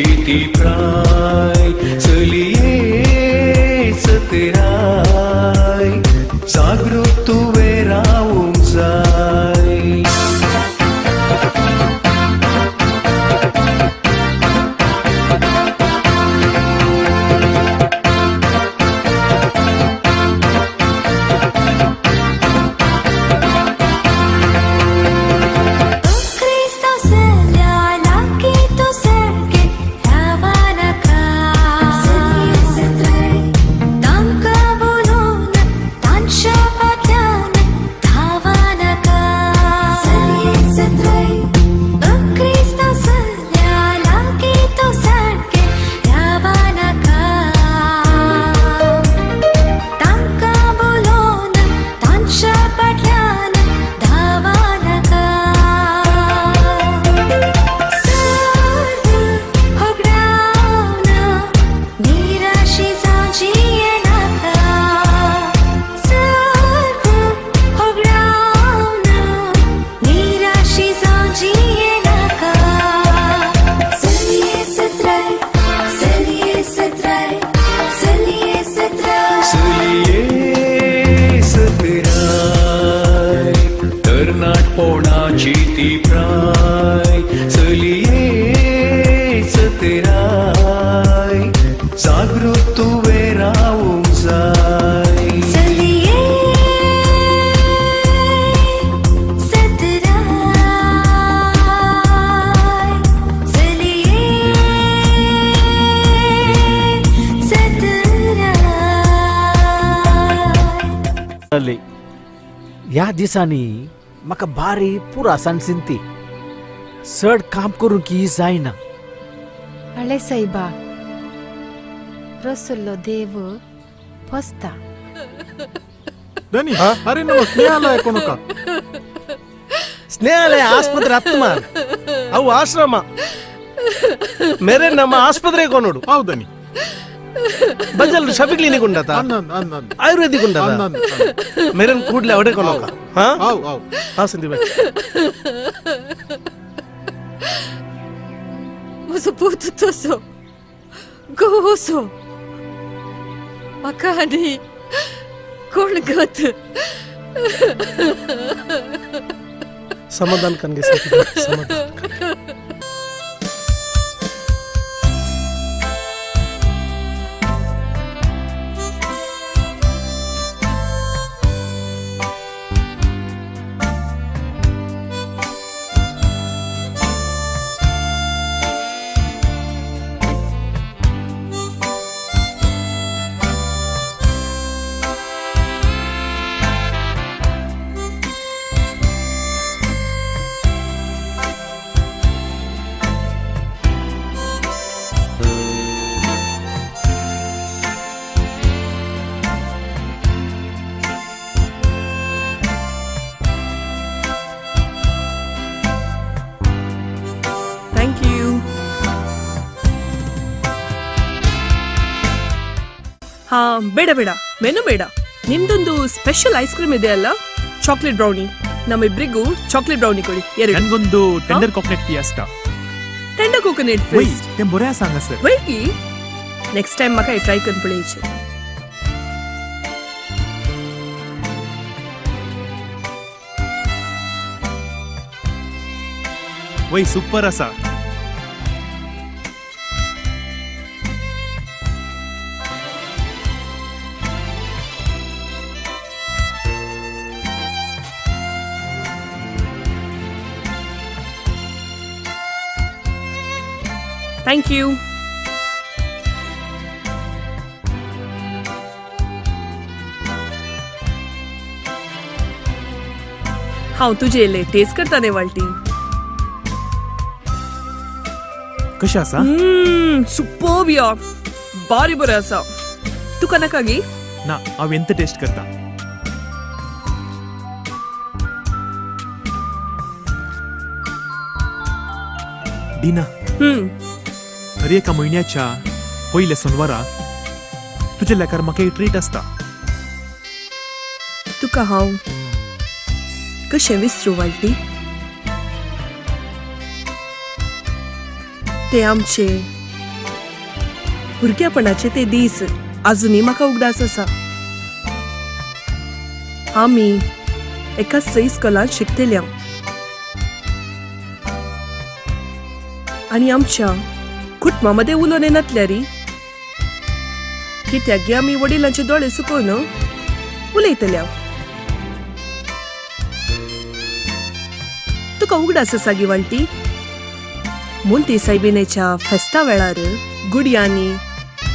तरणाटपोणाची ती प्राय चलये सतराय जागृत तुवें रावूंक जाय. क्रिस्तांव चल्या लागीं तूं सारकें रावनाका. तांकां बोलोवन तांच्या फाटल्यान धांवनाका. क्रिस्तांव चल्या लागीं तूं सारकें रावनाका. तांकां बोलोवन तांच्या फाटल्यान धांवनाका. सर्व होगडावन निराशी जावन जियेनाका. सर्व होगडावन निराशी जावन जियेनाका. चलये सत्राय, चलये सत्राय, चलये सत्राय. चलये सतराय तरणाटपोणाची ती प्राय चलये सतराय जागृत तुवें रावूंक जाय. चलये सतराय, चलये सतराय. जाली. ह्या दिसांनी म्हाका बारी पुरासान सिंती चड काम करूंक की जायना. हळे सायबा, रसुल्लो देव पोसता. ದನಿ ಅರೆ ನಮ್ಮ ಸ್ನೇಹಾಲಯ ಕೊನಕ. ಸ್ನೇಹಾಲಯ ಆಸ್ಪತ್ರೆ ಹತ್ತು ಮಾರ್ ಅವು ಆಶ್ರಮ ಮೇರೆ ನಮ್ಮ ಆಸ್ಪತ್ರೆ ಕೊನೋಡು. ಹೌದನಿ. ಬಜಲ್ ಶಫಿ ಕ್ಲಿನಿಕ್ ಉಂಡತ? ಅನ್ನ ಅನ್ನ. ಆಯುರ್ವೇದಿಕ್ ಉಂಡತ? ಅನ್ನ. ಮೇರೆನ್ ಕೂಡ್ಲೆ ಅವಡೆ ಕೊನೋಕ ಹಾ. How how. ಹಾ ಸಂದೀಪ್ ಭಾಯ್. म्हजो पूत तसो गोसो म्हाका आनी कोण गत. समाधान कनगे संदीप भाई, समाधान. Thank you. ಹಾ, ಬೇಡ ಬೇಡ, ಮೆನು ಬೇಡ. ನಿಮ್ದೊಂದು ಸ್ಪೆಷಲ್ ಐಸ್ ಕ್ರೀಮ್ ಇದೆ ಅಲ್ಲ, ಚಾಕ್ಲೇಟ್ ಬ್ರೌನಿ. ನಮ್ಮಿಬ್ರಿಗೂ ಚಾಕ್ಲೇಟ್ ಬ್ರೌನಿ ಕೊಡಿ ಎರಡು. ನನ್ಗೊಂದು tender coconut fiesta. Tender coconut वय ಫಿಸ್ಟ್. तें बरें आसा हांगासर. वय की नेक्स्ट टाइम म्हाका ट्राय करून पळयचें. वय, सुपर आसा. Thank you. हांव तुजे येयलें टेस्ट करता न्ही वाल्टी. कशें आसा? सुपर्ब या, बारी बरें आसा. तुका नाका गी? ना, हांव एंत टेस्ट करता. डिना. हर एका म्हयन्याच्या पयल्या सोनवारा तुज्या लेखार म्हाका एक ट्रीट आसता. तुका हांव कशें विसरूं वाल्टी? ते आमचे भुरग्यापणाचे ते दीस आजुनूय म्हाका उगडास आसा. आमी एका सई स्कॉलांत शिकतल्या आनी आमच्या कुटुंबा मदें उलोवन येनातल्यारी कित्याक गे आमी वडिलांचे दोळे चुकोवन उलयतल्या. तुका उगडास आसा गी वालटी, मोंती सायबिनेच्या फेस्ता वेळार गुडयांनी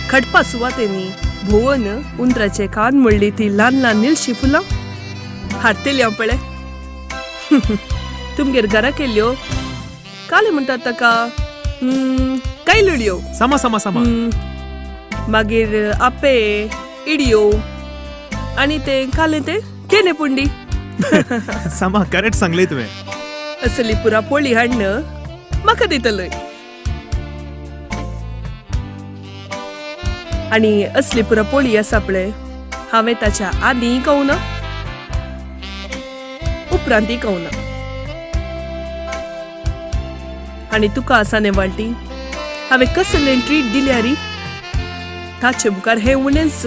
खडपा सुवातेंनी भोवन उंदराचे कान म्हणली ती ल्हान ल्हान निळशी फुलां हाडटेली हांव पळय. तुमगेर घरा केल्ल्यो काले म्हणटात ताका, कायलुडयो. सामा सामा सामा. मागीर आपे इडियो आनी ते काले ते केने पुंडी. सामा करेक्ट सांगले तुवें. असली पुरा पोळी हाडन म्हाका दितलय आनी असली पुरा पोळी आसा पळय, हांवें ताच्या आदींय कवना उपरांतय कवना. आनी तुका आसा न्ही वालटी, हांवें कसलें ट्रीट दिल्यारी ताचे मुखार हें उणेंच.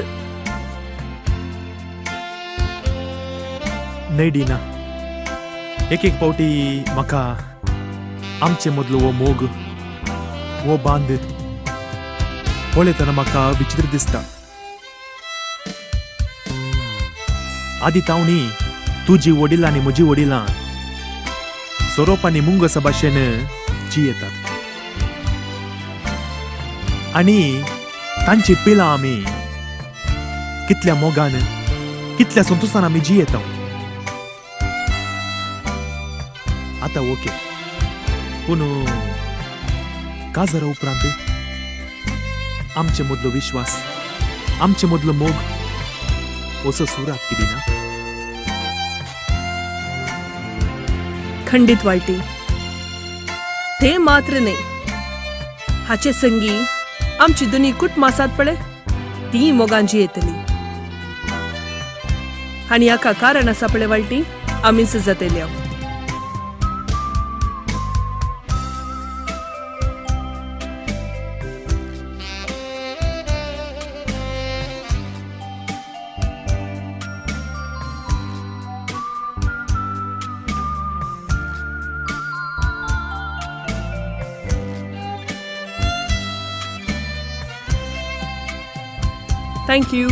न्हय डिना, एक एक पावटी म्हाका आमचे मदलो हो मोग, हो बांद पळयतना म्हाका विचित्र दिसता. आदी तावणी तुजी वडिलां आनी म्हजी वडिलां सोरोप आनी मुंगसा भाशेन जियेतात आनी तांची पिलां आमी कितल्या मोगान, कितल्या संतोशान आमी जियेता. आतां ओके, पूण काजारा उपरांत आमचे मदलो विश्वास, आमचे मदलो मोग असो सुरात कितें ना? खंडीत वालटी, ते मात्र न्हय, हाचे संगी आमची दोनी कुटुंबां आसात पळय, ती मोगान जियेतली. आनी हाका कारण आसा पळय वालटी, आमीच जातल्या. Thank you.